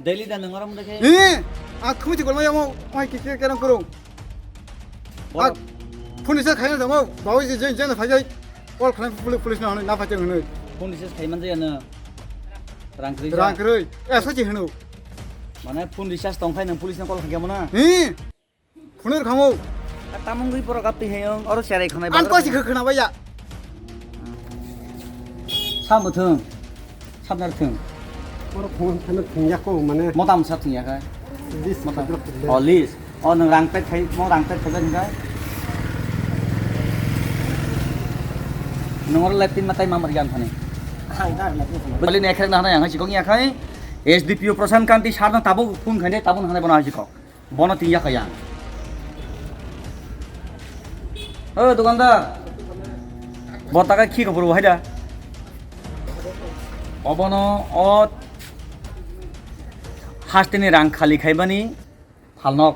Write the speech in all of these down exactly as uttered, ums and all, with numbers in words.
Daily da nang orom dekhe. Eh, a khumi ti kolma yamo, mai ki ke kerang kurung. Bor- A phone recharge khaina damo, bawi je jen jen phai jai. Call khaina puli-, police na hwnwi, na phai jai hwnwi. Phone recharge khai man jaya no. Rang kwrwi. Rang kwrwi. Eh, sachi hwnwi. Mane phone recharge tong khai nang police na call khai mona. Eh. Phone khamo. A tamung gwi borok aptwi hayung, oro cherai khwnai. Ang bagwi kosi khwna baya. Sa muthung. Sabnar thung. Oro phone khana thung yako mane. Motam sa thung yakai. List motam. Khadra khadra. Oh, list. Oh, nang rang pet khai, mo rang pet khai nang kai. Nang oro leptin matai mamar yan thani. Hai, dar leptin. Bali ne khrek na hana yang sikong yakai. S D P O Prasant Kanti sar na tabuk phone khai ne tabuk hana bona sikong. Bono tin yakha yang. O dukandar. Bo taka khi kopor bo haida. Obono o hasteni rang khali khaibani phalnok.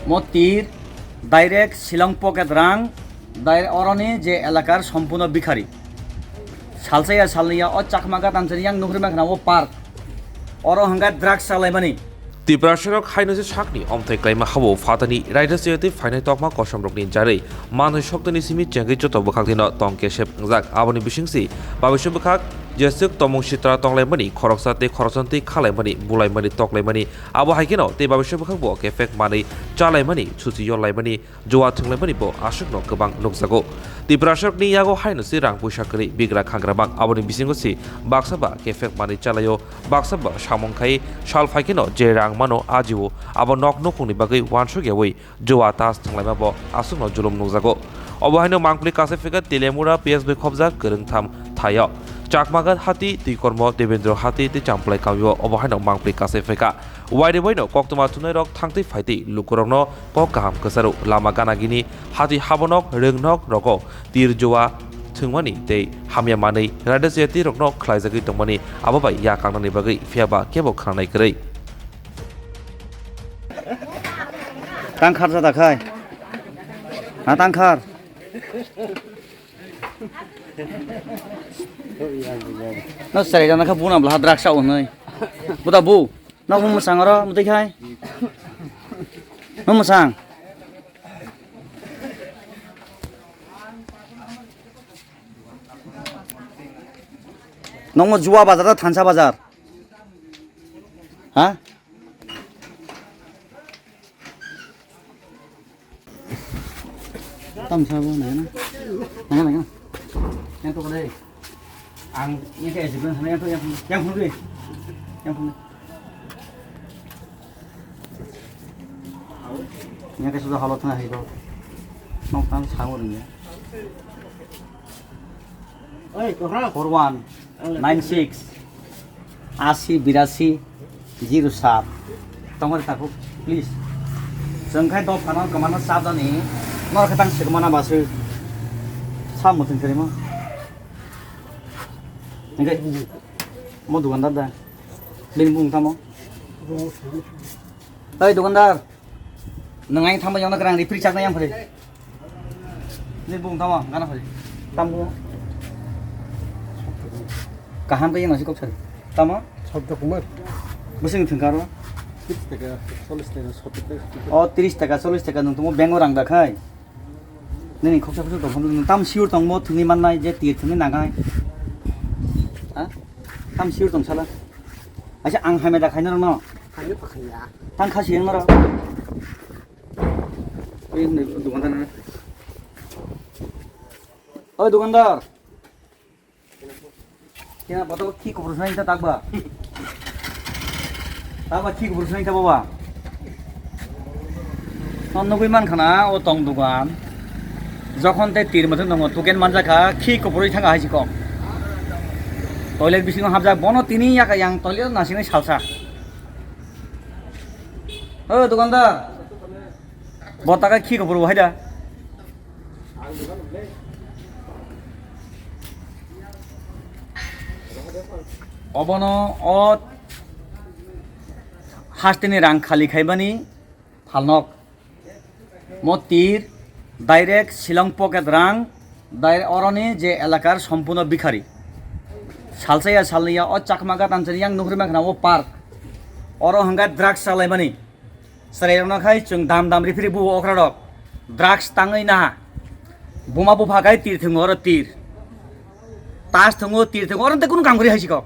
Mo tir direct Shillong pocket rang, direct oroni je elakar sompuno bikhari. Salsa ya salni ya o Chakma ghat ang yang nukri makhna o park. Oro hwnga drugs chalaimani. Tiprasarok haino se sakni omthai klaima habo phatani raida siyati phainai tokma kosom rokni jarwi manwi soktoni simi chengwi joto bwkhak dino tong kesep wngjak. Aboni bisingsi babising bwkhak jeswk tomung sitra tonglaimani khoroksa tei khoroksantwi khalaimani bulaimani toklaimani abo hai kheno tei babising bwkhak bo kefek manwi chalaimani suchi yorlaimani Jua thwnglaimani bo aswkno kwbang nukjago. Tiprasarokni yago haino se rang puisa kwrwi bigra khagra bang. Aboni bisingo se baksa ba kefek manwi chalaio, baksa ba samung khai sal phaikheno je rang mano ajio abo nok nukhungni bagwi uansuk yaui jua tas thwnglaima bo aswkno julum nukjago. Obo haino mangpli kasai phika Telemura P S bai khobjak kwrwngtham thaio. Chakmagat hati, Twikormo, Debendro hati tei Champlai kamio obo haino mangpli kasai phika. Waide waino koktwma thumnairok thangtwi phaitwi lukurokno kok kaham kwcharo lama gana gini hati habonok rwngnok rogo tir jua thwngmani tei hamya manwi raida siyati rokno khlaijagwi tongmani abo bai ya kangnani bagwi phiyaba kebo khnanai kwrwi. Tang kharsa da khai. Na tang khar. No, sari jana kha buna bla drugs sa unai. Buda bu. Nok mwsang oro, mwtwi khai. Nok mwsang. Nokmo Jua bazar da Thansa bazar. Ha? Tam sabo nai na. Nai na, nai na. Yang to kore. Ang ini kayak juga sana yang to yang yang phone deh. Yang phone. Yang kayak sudah halot na hai to. Nong tan sangur ni. Four one nine six, asi birasi, zero sat. Tongmani takhuk, please. Chwng khai dophano kwmana chajani, norok khe tang swkmana baswi. Sa muthung kwrwimo. Hingke, mo dukandar da. Bini bung tamo? Oi, dukandar. Nwng ayang thangba yongna kwrang ri free chakna yang phari. Ni bung tamo gana phari. Tam bung. Kaham khe yangna si kok sari. Tamo? Sabda Kumar. Bwswng thwng karo? Tris taka, chollis taka, sottor taka. O tris taka, chollis taka nwng tamo bank o rang da khai. Nini khoksa khoksa tong phano tam sure tongmo thwngwi mannai je tir thwngwi nangai. Ha? Tam sure tong sala. Acha ang hamya da khaina rwno. Khaina pa khaya. Tang khasi yang naro. Oi, ni dukandar na. Oi, dukandar. Kena botol ki kubur sunai ta takba. Takba ki kubur sunai ta baba. Non nugui man khana o tong dugan. Jokhon te tir mothe nongo tuken manjakha ki kubur thanga hai sikok. Toilet bisingo habjak bono tini yaka yang toilet nasini salsa. O dukandar. Bo taka khi kopor bo haida. Obono o hasteni rang khali khaimani phalnok. Mo tir direct Shillong pocket rang. Dai oroni je elakar sompuno bikhari. Salsa ya salni ya o Chakma ghat ang yang nukri makhna o park. Oro hwnkha drugs chalaimani. Chwrairokno khai chwng dam dam rifri buo okrarok. Drugs tangwi naha. Buma bupha khai tir thwngo oro tir. Tas thwngo tir thwngo oro tei kunu kam kwrwi hai sikok.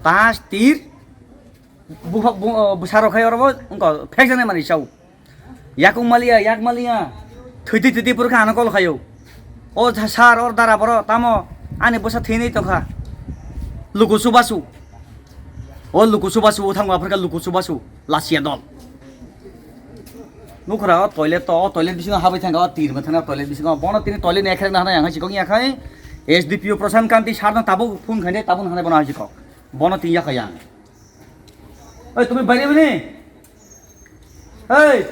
Tas tir bupha bu-, bwsarok khai oro bo wngkha phekjaknai manwi chao. Yakung maliya, yak maliya. Thwitwi thwitwi phuru khe ano call khaio. O tha-, sir, or dara boro tamo ani bwsa thwinwi tongkha. Luku chubachu. O luku chubachu, o thango aphurkha luku chubachu. Lachia dol. Nukhra o toilet to, o toilet bisingo habai thangkha, o tir mwthangna toilet bisingo. Bono tini toilet ni ekhrek na hanai ang hai chikong ya khai. S D P O Prasant Kanti sir no tabuk phone khainai, tabuk hanai bono hai chikong. Bono tin ya khai ang. Oi, tumi bari bini? Oi.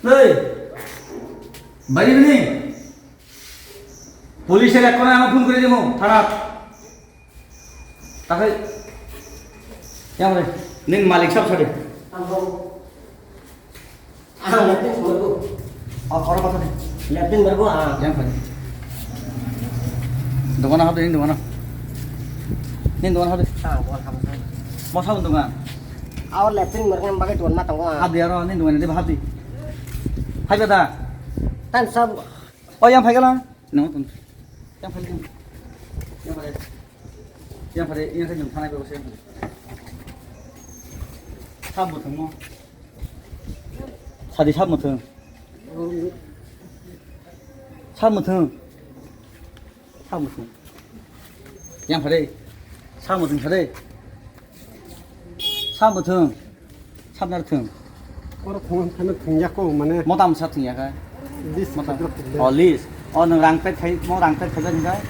Nei. Bari bini. Police er ekko na ama phone kore demo, thanat. Takai. Yang re. Ning malik sab sade. Ang latrine songwi rw. O, oro kotha de. Latrine rw, ah. Yang phai. Dogana hap de, nini dogana. Nini dogana hap de. Ah, dogana hap de. Mo sabun dogan. Abo latrine rwna bagwi dogan ma tongo, ah. Hap de aro, nini dogana de, hap de. Hai bada. Tan sab. O, yang phai gala. Nang tong. Yang phai. Yang phai. Yang phai, yang phai, yang phai, yang phai. Sab muthung mo. Sadi sab muthung. Sab muthung. Sab muthung. Yang phai. Sab muthung phai. Sab muthung. Sabnar thung. Oro thung thangna thung yako mane. Mota msa thung yaka. List mota. Khadra thung. Oh, list. Oh, nang rang pet khai, mo rang pet khai jani kai.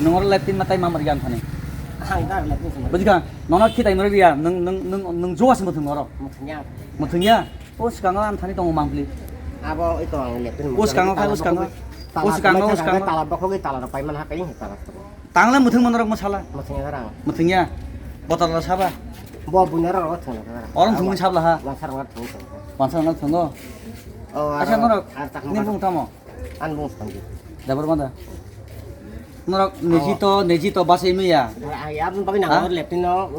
Nang oro latrine matai mamar yan thani. Hai dar latrine thung. Bujika, nono khitai mari ya, nang, nang, nang, nang joas mo thung oro. Mo thung ya. Mo thung ya. O swkango ang thani tongo mangpli. Abo ito ang latrine. O swkango khai, o swkango. O swkango, o swkango. Tala bokhogwi tala rok paimani ha, paimani tala. Tangle muthung manorok masala. Muthung ya rang. Muthung ya. Botol la saba. Bo bunya rok thung ya rang. Orang thung sabla ha. Wansar orang thung. Wansar orang thung. Oh, asa norok. Ni bung tamo. An bung thung. Dabar mada. Norok neji to, neji to basai miya. Ya, ya, bung bagi nang lepin no.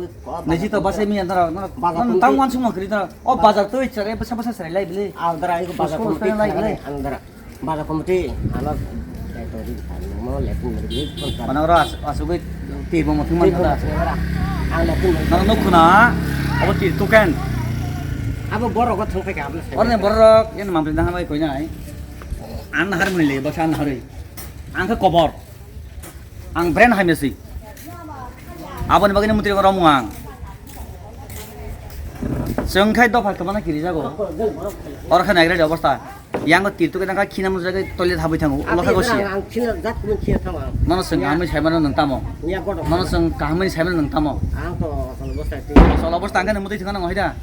Neji to basai miya norok. Norok tang wan sung mangkri norok. Oh, bazar to ichare basa basa sarai lai bili. Aldara iko bazar komiti lai bili. Aldara. Bazar komiti ano. Ano ro asugwi twi bo muthung man da. Ang lepin. Nang nuk khuna. Abo twi tuken. Abo borok thung phaika abo. Orne borok yen mamri na hamai koinai. An har mili basa an hari. Ang khe kobor. Ang brand hai mesi. Aboni bagwi mutri romung ang. Chwng khai dopha kwbana kiri jago. Oro khe naigra de obostha. Yang tir tuke nang khe khina mujak toilet habwi thango. Ulo khe gosi. Ang khina jat mun khina thango ang. Nono chwng kaham sai mano nang tamo. Nono chwng kaham sai mano nang tamo. Ang to asal obostha ti. Asal obostha ang khe mutri thangna nang hoida.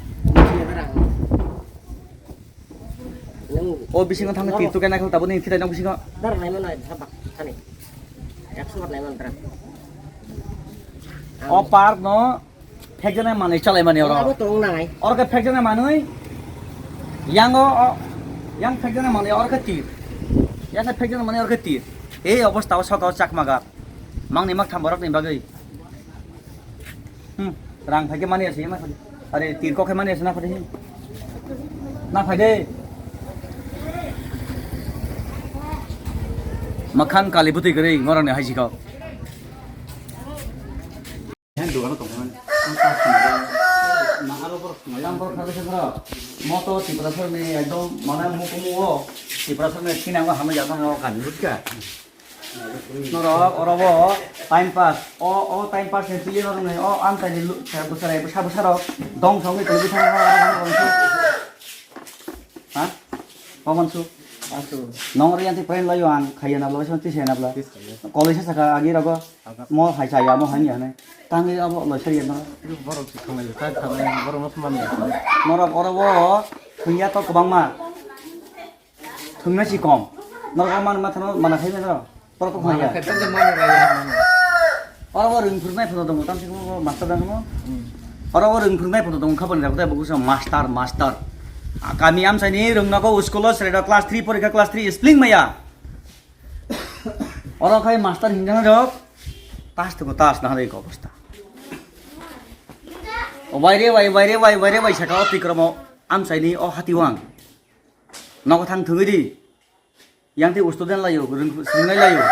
O bisingo thangna tir tuke nang khe tabuni khitai nang bisingo. Dar nai mano sabak thani. Ekso bat nai mano dar. O park no phekjana manwi chalaimani oro. Abo tong nai. Oro khe phekjana manwi. Yang o, o, yang phekjana manwi oro khe tir. Yang khe phekjana manwi oro khe tir. Ei obostha o sokao chakma gap. Mangni maktham borokni bagwi. Hmm. Rang phai khe mani asi na phai. Are tir kok khe mani asi na phai. Na phai de. Makhan kali butui kwrwi ngorani hai sikok. Yang dogano tongmani. Ang ta sini. Na aro bor sini. Yang bor khabe sendro. Moto Tripura sorni ekdom mana mukumu o. Tripura sorni sinango hamya jatang o kami butka. Norok oro bo time pass. O, o time pass ni tili norok ni o amchai ni lu-, bwsai, bwsa, bwsa rok dong song ni tili bwsa rok. Ha? Pawan su. Asu. Nong ri anti pain layo ang khaya na bla, santi se na bla. Tis kaya. College sa ka agi rogo. Aga. Mo hai sa ya, mo hai ni hane. Tangi abo lo sa ya no. Ibu borok si khanglai, sa khanglai, borok no sumani. Norok oro bo thungya to kwbangma. Thungna si kom. Norok man ma thano mana khai na. Borok to khaya. Mana khai to mana khai ya, mana. Oro bo ring phurnai photo dong, tam si ko master dang mo. Hmm. Oro bo ring phurnai photo dong, khabani rok dai bo kusa master, master. Ah, kami amsani rung nako school o sreda class three porikha class three spling maya. Oro khai master hinjana rok tas tuko tas na hari ko obostha. O bai re bai, bai re bai, bai re bai saka o tikromo amsaini o hati wang. Nogo thang thungwi di. Yang tei student laio, rwng-, swrwngnai laio.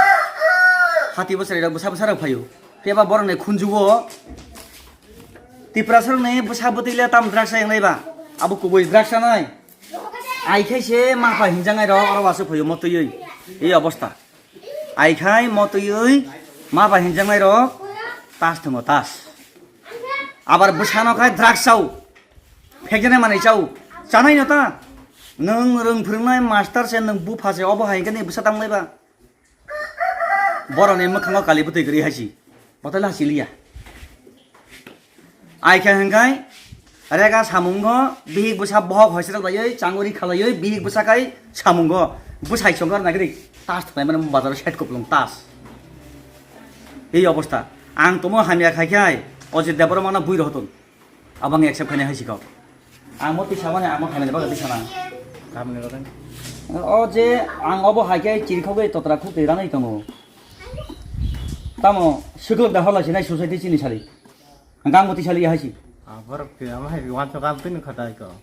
Hati bwsari rok bwsa bwsa rok phaio. Phiya ba borok ni khunju o Tiprasa rok ni bwsa bwtwi le tam drugs yang nai ba. Abo kubui drugs nai. Ai khai se ma pa hinjang nai rok oro wasu phaio motwi. Ei obostha. Ai khai motwi ma pa hinjang nai rok tas thungo tas. Abar bwsano khai drugs chao. Phekjana manwi chao. Chanai no ta. Nwng rwng phwrwngnai master se nwng bupha se obo hai khe ni bwsa tang lai ba. Borok ni mwkhango kali bwtwi kwrwi hai si. Botai la si liya. Ai khe hwnkhe rega samungo bihik bwsa bohok hoisra laiwi changuri khalaiwi bihik bwsa kai samungo bwsai chongar nagri tas thwlai mani bazar side kuplung tas. Ei obostha. Ang tomo hamya khai khai o je Debbarma no bui rohotun. Abang accept khainai hai sikok. Ang mo tisa mani ang mo khainai bagwi tisa na. Kamni bagwi. O je ang obo hai khe chiri khogwi totra khuk twi ranai tongo. Tamo siklok da hola sinai society chini sari. Ang mo tisa li hai si. Ah, borok twi ama hai wan chokam tini khatai ko.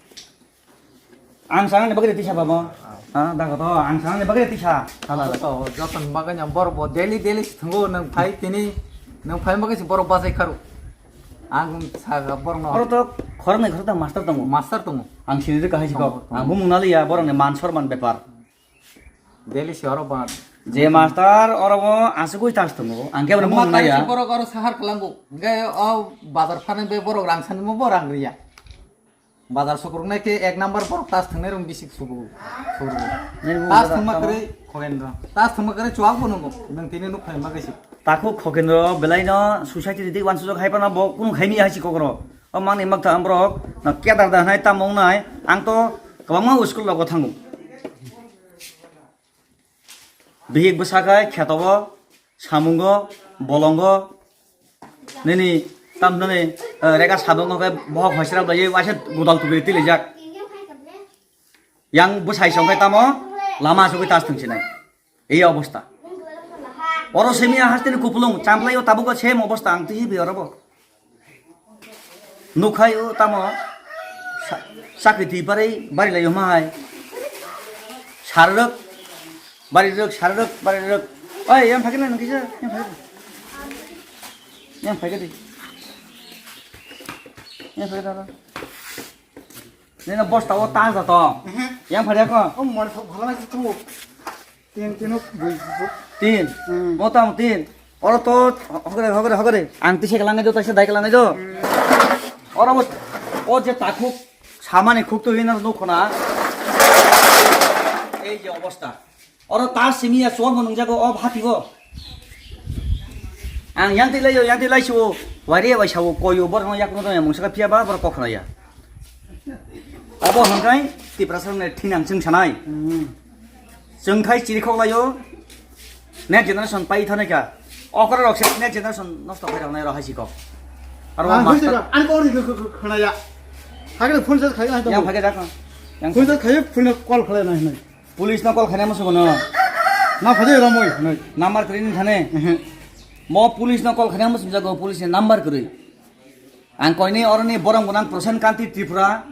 Ang sanani bagwi tisa babo. Ha, da ko to ang sanani bagwi tisa. Hala. To joton bagwi ang borok bo daily daily si thango nang phai tini nang phai bagwi si borok bachai kharo. Ang saga borok no. Oro to khoroknwi khorokta master tongo. Master tongo. Ang sini rwkha hai sikok. Tongo, tongo. Ang bumung naliya borok ni man sorman bepar. Daily si oro ba. Je master oro bo asugwi tas tongo. Ang khe bono bumung naya. Borok oro sahar kalango. Hingke o bazar phani be borok rang sani mo bo rang riya. Bazar sukruknai khe ek number borok tas thwngnai rok bisi sukruk. Sukruk. Nini bumung tas thwngma kwrwi Khogendro. Tas thwngma kwrwi chuak bo nungo. Nwng tini nuk phai ma kaisi. Takhuk Khogendro belai no society ni twi wansuk hai phano bo kunu khaimi hai si kokro. O mangni makta ang borok no kedar da hnai tamo wngnai. Ang to kwbangma school rogo thango. Bihik bwsa khai kheto o, samungo, bolongo, nini tam nini, eh, rega samungo khe bohok hoisra bai waisa gudal tugri tilijak. Yang bwsai song khe tamo lama asugwi tas thwngsinai. Ei obostha. Oro simi a hasteni kupulung champlai o tabuk o same obostha ang twi bi oro bo. Nukhai o tamo sa-, sakri twi barwi bari lai homa hai. Sarwk bari rwk, sarwk bari rwk. Oi, yang phagina nang kisa, yang phagina. Yang phagina di. Yang phagina. Nini bosta o ta ja to. Mhm. Yang phagina ko. O mon bhala na tu. Tin, tin, bui, bui. Tin. Hmm. Motam tin. Oro to hogre, hogre, hogre. Ang tise kalangai do, tise dai kalangai do. Hmm. Oro bo, o je takhuk samani khuk to hino no khona. Ei je obostha. Oro ta simi ya suang nung jago o hati bo. Ang yang ti lai yo, yang ti lai su. Wari wai sawo koyo bor no yak no ya mungsa phiya ba bor kokra ya. Obo hwnkhai Tiprasa rokni thinang chwng sanai. Hmm. Chwng khai chirikhok laio. Next generation pai thani kha. Okra rok se next generation nosto khai rok nai rok hai sikok. Aro ang master hoi ani ko ri khona ya. Hagre phone se khai nai to. Yang phage dakho. Yang phone se khai phone call khlai nai nai. Police no call khaina musugo no. Na phade romoi nai. Number three ni thane. Mhm. Mo police no call khaina musugo police ni number kwrwi. Ang koini oroni borong gonang Prasant Kanti Tripura,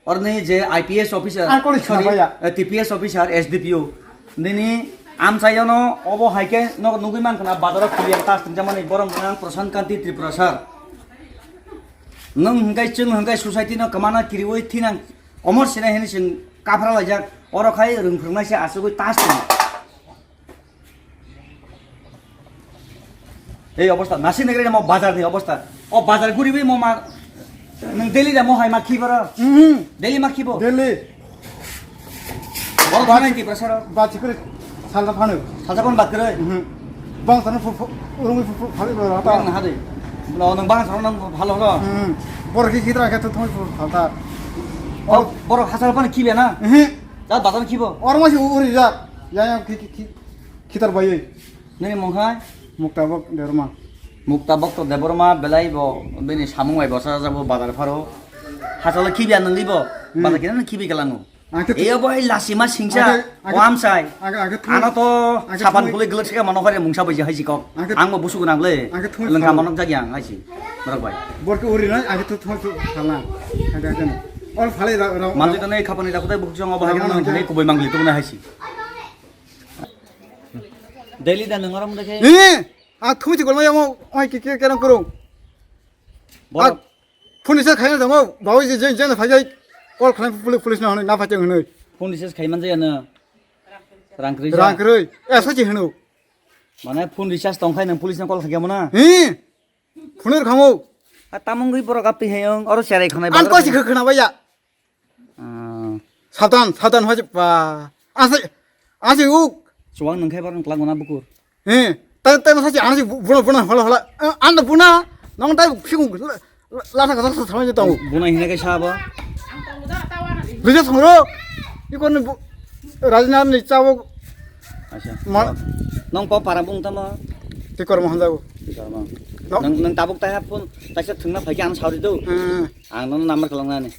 oroni je I P S officer, ah, kori sorry, sinabaya. Eh, T P S officer, S D P O. Nini amchayono obo haike no nugui mankha na badaro kuliang tas tinjamani borong gonang Prasant Kanti Tripura sir. Nwng hingkai chwng hingkai society no kwmana kiriwi thinang komor sinai hini chwng kaphra laijak oro khai rwng phwrwngnaisa asugui tas tong. Ei obostha, nasi negre mo bazar ni obostha. O bazar guribi mo ma, nang daily da mo hai ma khibara. Mhm. Daily ma khibo. Daily. Bol thana ki prasaro. Ba chikri salta phanu. Salta phanu bat kare. Mhm. Bang sana fu fu urung fu fu phali ba Bang ta. Na hade. Lo nang bang sana nang bhalo lo. Mhm. Bor ki kitra ka to thoi fu phalta. O bor hasal pan khibe na. Mhm. Da bazar khibo. Or ma si uri ja. Ya ya ki ki ki. Khitar bai. Nini mung hai? Mukta bok Debbarma. Mukta bok to Debbarma belai bo bini samung bai bosa jabo bazar pharo. Hasalo khibi anang libo. Hmm. Bazar kina khibi kelango. Ang khe Eyo bo hai lasima singsa, Ang khe, ang khe, wam sai. ang khe, ang khe thung-, Ano to ang khe sapan thung-, puli glwk sika mano hore mungsa bai hai sikok. Ang khe, Ang bo busu gnang le. ang khe thung-, Lengkha thung-, manok jak yang hai si. Borok bai. Borok uri na, ang khe thung-, thung-, thung-, thala. Ang khe, ang khe. Ol phalai ra, ra, Manjui ra- to nei khapani da kutai bukjong obo hai Rang no mano hingke hai. Kubui mangli tungna hai si. Daily da nang orom dekhe. Eh, ang thung si kolma yamo, oi ki ki kerang kurung. Borok. Phone recharge khaina tamo, bawi je, je, je, phai jai, call khlai puli-, police na hwnwi, na phai tong hwnwi. Phone recharge khai man jaya no. Rang kwrwi Rang ja. Kwrwi, eh, sachi hwno. Mane phone recharge tong khai nang police na call khaikha mona. Hi? Phone khamo. A tamung gwi borok apti hayong, oro cherai khonai Ang bagwi kosi khana baya. Ah. Sabdan, sabdan hoi pa. Ase, ase uk. Chuwang nang khai barang twlang guna bukur. He, tai, tai masa si, ano si bu-, buna, buna, hola, hola. Eh, anda buna, nong tai phikung, la, la, la, la, la, la, la, Buna hina kai sabo. Lija songro. Ikon bu-, Rajna ni chabo. Acha. Ma- Nong pa para bung tama. Tikor mohan jago. Tikor mohan. No. Nang, nang tabuk tai hap phone, taisa thungna phaikhe ang sauri do. Hmm. Ang nang number kalang nani.